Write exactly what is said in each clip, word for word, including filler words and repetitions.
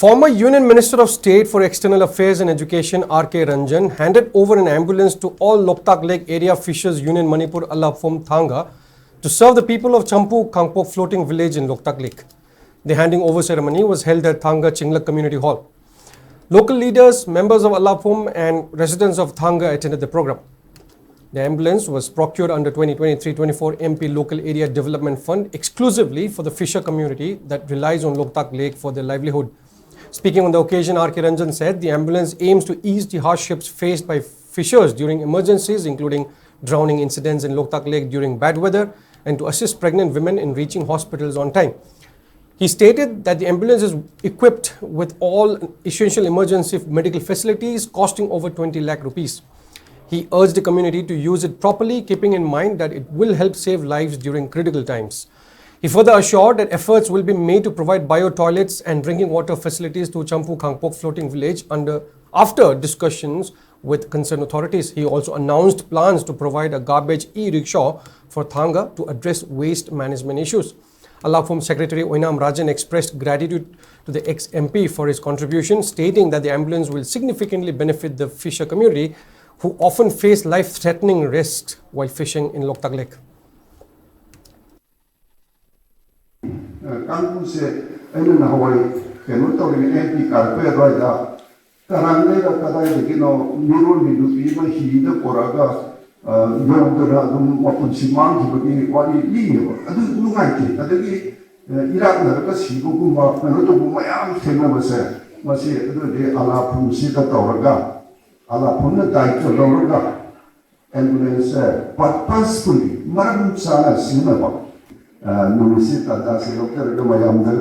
Former Union Minister of State for External Affairs and Education R K Ranjan handed over an ambulance to All Loktak Lake Area Fishers Union Manipur, Alaphum Thanga, to serve the people of Champu Khangpok Floating Village in Loktak Lake. The handing over ceremony was held at Thanga Chinglak Community Hall. Local leaders, members of Alaphum, and residents of Thanga attended the program. The ambulance was procured under twenty twenty-three twenty-four M P Local Area Development Fund exclusively for the fisher community that relies on Loktak Lake for their livelihood. Speaking on the occasion, R K Ranjan said the ambulance aims to ease the hardships faced by fishers during emergencies, including drowning incidents in Loktak Lake during bad weather, and to assist pregnant women in reaching hospitals on time. He stated that the ambulance is equipped with all essential emergency medical facilities costing over twenty lakh rupees. He urged the community to use it properly, keeping in mind that it will help save lives during critical times. He further assured that efforts will be made to provide bio toilets and drinking water facilities to Champu Khangpok Floating Village under, after discussions with concerned authorities. He also announced plans to provide a garbage e-rickshaw for Thanga to address waste management issues. Alaphum Secretary Oinam Rajan expressed gratitude to the ex-M P for his contribution, stating that the ambulance will significantly benefit the fisher community, who often face life-threatening risks while fishing in Loktak Lake. ꯀꯥꯡꯕꯨꯁꯦ ꯑꯩꯅ ꯅꯍꯥꯟꯋꯥꯏ ꯀꯩꯅꯣ ꯇꯧꯔꯤꯉꯩ M P ꯀꯥꯔꯛꯄꯩ ꯑꯗꯨꯋꯥꯏꯗ ꯀꯔꯥꯡꯗꯩꯔ ꯀꯗꯥꯏꯗꯒꯤꯅꯣ ꯃꯤꯔꯣꯜꯒꯤ ꯅꯨꯄꯤ ꯑꯃ ꯍꯤꯗ ꯄꯨꯔꯛꯑꯒ ꯌꯧꯗꯅ ꯑꯗꯨꯝ ꯃꯄꯨꯟꯁꯤ ꯃꯥꯡꯈꯤꯕꯒꯤ ꯋꯥꯔꯤ ꯂꯤꯌꯦꯕ꯫ ꯑꯗꯨ ꯅꯨꯡꯉꯥꯏꯇꯦ꯫ ꯑꯗꯒꯤ ꯏꯔꯥꯛꯅꯔꯒ ꯁꯤꯕꯒꯨꯝꯕ ꯀꯩꯅꯣ ꯇꯧꯕ ꯃꯌꯥꯝ ꯊꯦꯡꯅꯕꯁꯦ, ꯃꯁꯤ ꯑꯗꯨꯗꯤ ꯑꯂꯥꯐꯨꯝꯁꯤꯗ ꯇꯧꯔꯒ, ꯑꯂꯥꯐꯨꯝꯅ ꯗꯥꯏꯇ꯭ꯋ ꯂꯧꯔꯒ ꯑꯦꯝꯕꯨꯂꯦꯟꯁꯁꯦ ꯄꯔꯄꯁꯐꯨꯜꯂꯤ, ꯃꯔꯝ ꯆꯥꯅ ꯁꯤꯖꯤꯟꯅꯕ ꯅꯨꯃꯤꯠꯁꯤ ꯇꯥꯟꯖꯥꯁꯤ ꯂꯧꯖꯔꯒ ꯃꯌꯥꯝꯗ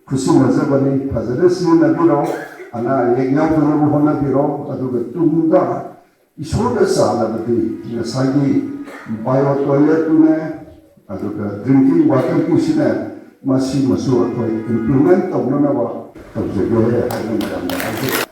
ꯈꯨꯠꯁꯨꯃꯖꯕꯅꯤ꯫ ꯐꯖꯅ ꯁꯤꯖꯤꯟꯅꯕꯤꯔꯣ, ꯑꯅꯥ ꯑꯌꯦꯛ ꯌꯥꯎꯗꯅꯕ ꯍꯣꯠꯅꯕꯤꯔꯣ꯫ ꯑꯗꯨꯒ ꯇꯨꯡꯗ ꯏꯁꯣꯔꯗ ꯆꯥꯜꯂꯕꯗꯤ ꯉꯁꯥꯏꯒꯤ ꯕꯥꯏꯑꯣ ꯇꯣꯏꯂꯦꯠꯇꯨꯅꯦ, ꯑꯗꯨꯒ ꯗ꯭ꯔꯤꯡꯀꯤꯡ ꯋꯥꯇꯔꯒꯤꯁꯤꯅꯦ, ꯃꯁꯤꯃꯁꯨ ꯑꯩꯈꯣꯏ ꯏꯝꯄ꯭ꯂꯤꯃꯦꯟ ꯇꯧꯅꯅꯕ ꯇꯧꯖꯒꯦ ꯍꯥꯏꯅ ꯃꯌꯥꯝꯗ ꯍꯥꯏꯖꯔꯤ꯫